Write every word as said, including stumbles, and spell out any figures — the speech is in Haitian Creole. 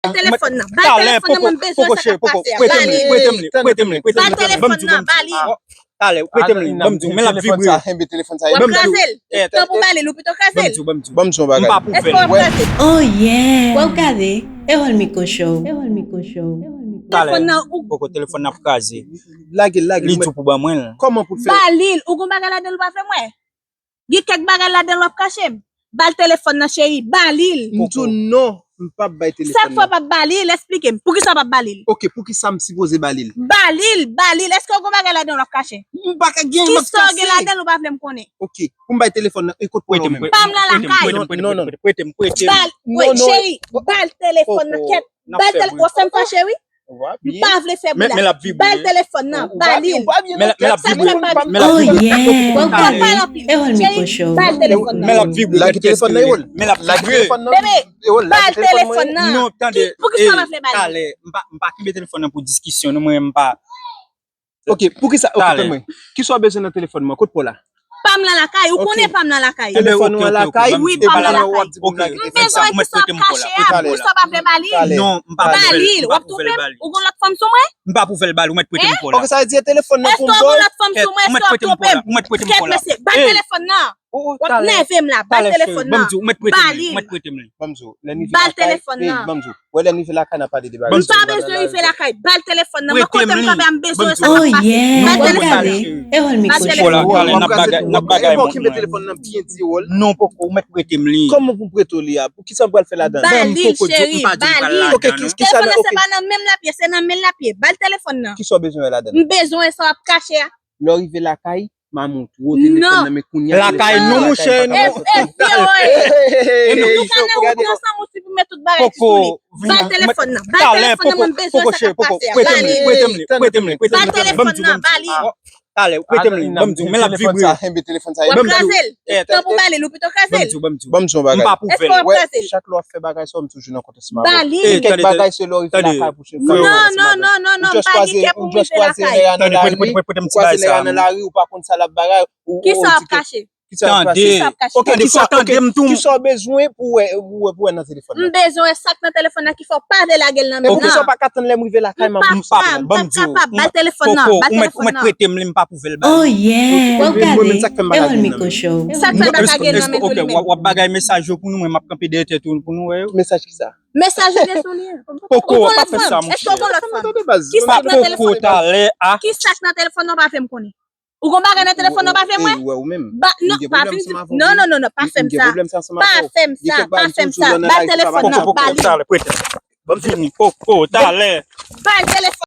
Bal telefòn nan. Bal telefòn nan, mwen bezwen sa k ap pase a. Bal li. Prete m li, prete m li, prete m li. Bal telefòn nan, ba li. Talè, prete m li, ban m di w, men l ap vibre. W ap kraze l. Tan pou ba li l, ou pito kraze l. Ban m di w, ban m di w. M pa pou fè l. Èske w ap kraze l? Oh yeah! W ap kraze. Erol Miko Show. Erol Miko Show. Talè, poko telefòn nan ap kraze. Lage l, lage l. Li di w pou ban mwen l. Kòman pou l fè? Ba li l. Ou gon bagay ladan l ou pa vle m wè? Gen kèk bagay ladan l w ap kache m. Ba l telefòn nan, cheri. Ba li l. M di w non, m p ap bay telefòn nan. Sa k fè w p ap ba li l? Esplike m. Poukisa w p ap ba li l? Ok, poukisa m sipoze ba li l? Ba li l, ba li l. Èske w gon bagay ladan l w ap kache? M pa ka gen, m ap kase. Kisa w gen ladan l ou pa vle m konnen? Ok, pou m bay telefòn nan, e kot pran l menm? Pa m nan lakay. Non, non, non. Prete m, prete m, prete m. Ba l, wi, cheri, ba l telefòn nan, kèt. Ba l telefòn, w ap fè m fache, wi. M pa vle fè bri la. Ba l telefòn nan, ba li l. Men l ap vibre. Men l ap vibre. Erol Miko Show. Cheri, ba l telefòn nan. Men l ap vibre. Lage telefòn nan, Erol. Lage telefòn nan. Bebe, ba l telefòn nan. Non, tande. Poukisa w pa vle ba li? Talè, m pa, m pa kenbe telefòn nan pou diskisyon, non, mwen, m pa. Ok, poukisa? Ok, tann mwen. Kisa w bezwen nan telefòn mwen? Kot pa w la? Pa m nan lakay, ou konnen pa m nan lakay. Telefòn ou an lakay? Wi, pa m nan lakay. M bezwen kisa w ap kache a, poukisa w pa vle ba li? Non, m pa pou fè l, m pa pou fè l ba li. Ou gon lòt fanm sou mwen? M pa pou fè l ba li, ou mèt prete m pa w la. Ok, sa vle di telefòn nan pou m ba w? Èske w gon lòt fanm sou mwen? Èske w ap twonpe m? Ou mèt prete m pa w la. Kèt mesye, ba l telefòn nan. W ap nève m la, ba l telefòn nan. Ba li l. Ba l telefòn nan. Ban m di w, lè n rive lakay, ban m di w. Wè, lè n rive lakay, n ap pale de bagay sa yo. M pa bezwen rive lakay, ba l telefòn nan. Mwen kote m kanpe a, m bezwen sa k ap pase. Ba l telefòn nan. Erol Miko Show. N ap bagay, n ap bagay. Bon, kenbe telefòn nan byen di, Erol. Non, poko, ou mèt prete m li. Kòman pou m prete w li a? Poukisa m pral fè ladan? Ba li l, cheri, ba li l. Ok, kisa, telefòn nan se pa nan men m l ap ye, se nan men l l ap ye. Ba l telefòn nan. Kisa w bezwen wè ladan? M bezwen wè sa w ap kache a. Lè w rive lakay, m a montre w telefòn nan, men kounye a lakay non, monchè, non. E, e, vye, e. Nou ka nan wout ansanm, ou sipoze met tout bagay ki sou li. Ba l telefòn nan. Ba l telefòn nan, mwen bezwen sa k ap pase a. Ba li. Prete m li, prete m li, prete m li. Ba l telefòn nan, ba li. Talè, prete m li, ban m di w, men l ap vibre. W ap kraze l. Tan pou ba li l, ou pito kraze l. Ban m di w, ban m di w. M pa pou fè l. Èske w ap kraze l? Chak lè w ap fè bagay sa, m toujou nan kòntès. Ba li. Gen kèk bagay se lè w rive lakay pou chèf. Non, non, non, non, non, m pa gen kè pou m rive lakay. Tande, prete m ti bagay sa. Ou kwaze nèg la nan lari, ou pa konn sa l ap bagay. Kisa w ap kache? Kisa w ap kache? Tande. Kisa w ap kache? Ok, kisa, ok, kisa w bezwen pou wè, pou wè, pou wè nan telefòn nan? M bezwen wè sa k nan telefòn nan ki fè w pa vle lage l nan men m nan. Poukisa w pa ka tann lè m rive lakay, manman? M pa, m pa kapab. Ba l telefòn nan, ba l telefòn nan. Ou mèt prete m li, m pa pou fè l ba li. Oh yeah. Mwen menm sa k fè m pa lage l nan men m. Sa k fè l pa lage l nan men tou li menm? W ap bagay mesaj yo pou nou, mwen m ap kanpe dèyè tèt ou pou nou wè yo. Mesaj kisa? Mesaj ou gen sou li an. Poko, pa fè sa, monchè. Èske w gon lòt fanm? Kisa k nan telefòn nan? Poko, talè a. Kisa k nan telefòn nan w pa vle m konnen? Ou gon bagay nan telefòn nan w pa vle m wè? Ou wè ou menm. Ba, non, pa vin di, non, non, non, non, pa fè m sa. Pa fè m sa, pa fè m sa. Ba l telefòn nan, ba li. Poko, poko, talè, prete. Ban m fini. Poko, talè. Ba l telefòn.